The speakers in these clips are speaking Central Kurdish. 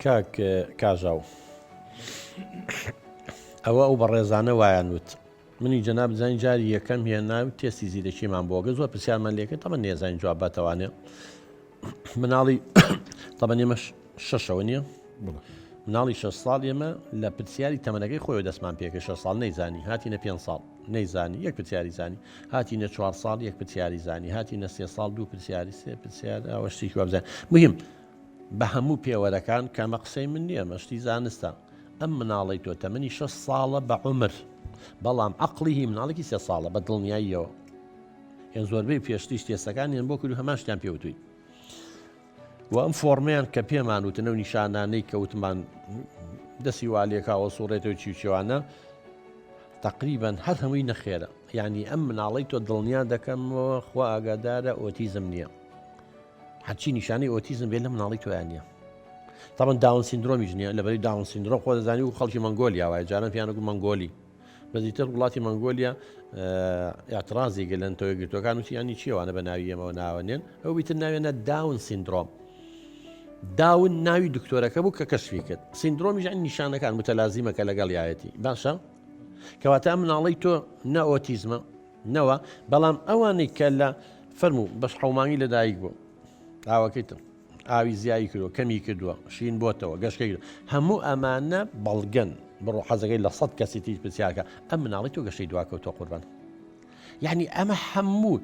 کاک کاژاو ئەوە ئەو بەڕێزانە وایان وت منی جەناب زانین جاری یەکەم هێنا و تێستی زیرەکیمان بۆگە زۆر پرسیارمان لێکرد تەمە نێزانین جواب باتەوانێ مناڵی تەمەن ئێمە شەشەوە نییە مناڵی 6 ساڵ ئێمە لە پرسیاری تەمەنەکەی خۆی دەستمان پێکە 6 ساڵ نەیزانی هاتینە 5 ساڵ نەیزانی یەک پرسیاری زانی هاتینە 4 ساڵ یەک پرسیاری زانی هاتینە سێ ساڵ دوو پرسیاری سێ پرسیار ئەوە شتێکی وابزان مهم بە هەموو پێوەرەکان کامە قسەی من نییە مەشتی زانستە ئەم مناڵی تۆ تەمەنی 6 ساڵە بە عمر بەڵام عقلی هی مناڵێکی سێ ساڵە بە دڵنیاییەوە یان زۆربەی پێشتریش تێستەکانیان بۆ کرد و هەمان شتیان پێوتووی و ئەم فۆرمیان کە پێمان وتن و نیشانانەی کە وتمان دەسی والێکاوە سوڕێتەوە چی چیوانە تقریبا هەر هەمووی نەخێرە یعنی ئەم مناڵی تۆ دڵنیا دەکەمەوە خوا ئاگادارە ئۆتیزم نییە هەرچی نیشانەی ئۆتیزم بێت لە مناڵی تۆیان نییە تاوان داون سیندرۆمیش نییە لەبەری داون سیندرۆم خۆ دەزانی و خەڵکی مەنگۆلیا وایە جاران پیانەگو مەنگۆلی بەزیتر وڵاتی مەنگۆلیا ئاعترازی گە لە نەتەوە یەکگرتووەکان وتی یانی چیوانە بە ناوی ئێمەوە ناوەنێن ئەو بیتر ناوێنە داون سیندرۆم داون ناوی دکتۆرەکە بوو کە کەشفی کرد سیندرۆمی ژان نیشانەکان متەلازیمەکە لەگەڵ یایەتی باشە کەواتە مناڵی تۆ نە ئۆتیزمە نەوە بەڵام ئەوانەی کە لە فەرموو بەش حومانی لەدایک بوو ئاوەکەی تر ئاوی زیایی کردووە کەمی کردووە شین بۆتەوە گەشکەی کردووە هەموو ئەمانە بەڵگەن بڕۆ حەزەکەی لە سەد کەسی تریش پرسیارکە ئەم مناڵی تۆ گەشەی دواکەوتووە قوربان یعنی ئەمە هەموو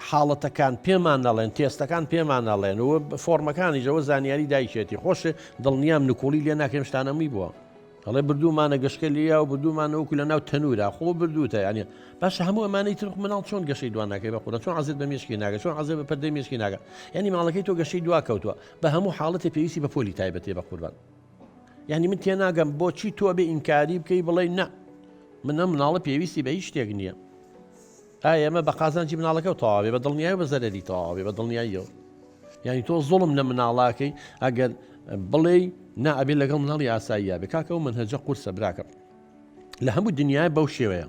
حاڵەتەکان پێمان نەڵێن تێستەکان پێمان نەڵێن و فۆرمەکانیشەوە زانیاری دایکێتی خۆشێ دڵنیام نکوڵی لێ ناکەم شتانەمی بووە ئەڵێ بردوومانە گەشکە لیا و بردوومانە وەکو لە ناو تەنورا خۆ بردووتە یانی باشە هەموو ئەمانەی تر مناڵ چۆن گەشەی دوا ناکەی بە قورە چۆن عەزێت بە مێشکی ناگە چۆن عەزێت بە پەردەی مێشکی ناگە یانی ماڵەکەی تۆ گەشەی دوا کەوتووە بە هەموو حاڵەتێ پێویستی بە پۆلی تایبەتێ بە قوربان یعنی من تێناگەم بۆچی تۆ بێ ئینکاری بکەی بڵێ نا من ئەم مناڵە پێویستی بە هیچ شتێک نییە ئایا ئەمە بە قازانجی مناڵەکە و تەواوێ بە دڵنیایی بە زەرەری تەواوێ بە دڵنیاییەوە یعنی تۆ زوڵم لە مناڵاکەی ئەگەر بڵێ نا ئەبێ لەگەڵ مناڵی ئاساییە بێ کاکە و منهەجە قورسە براکەم لە هەموو دنیای بەو شێوەیە.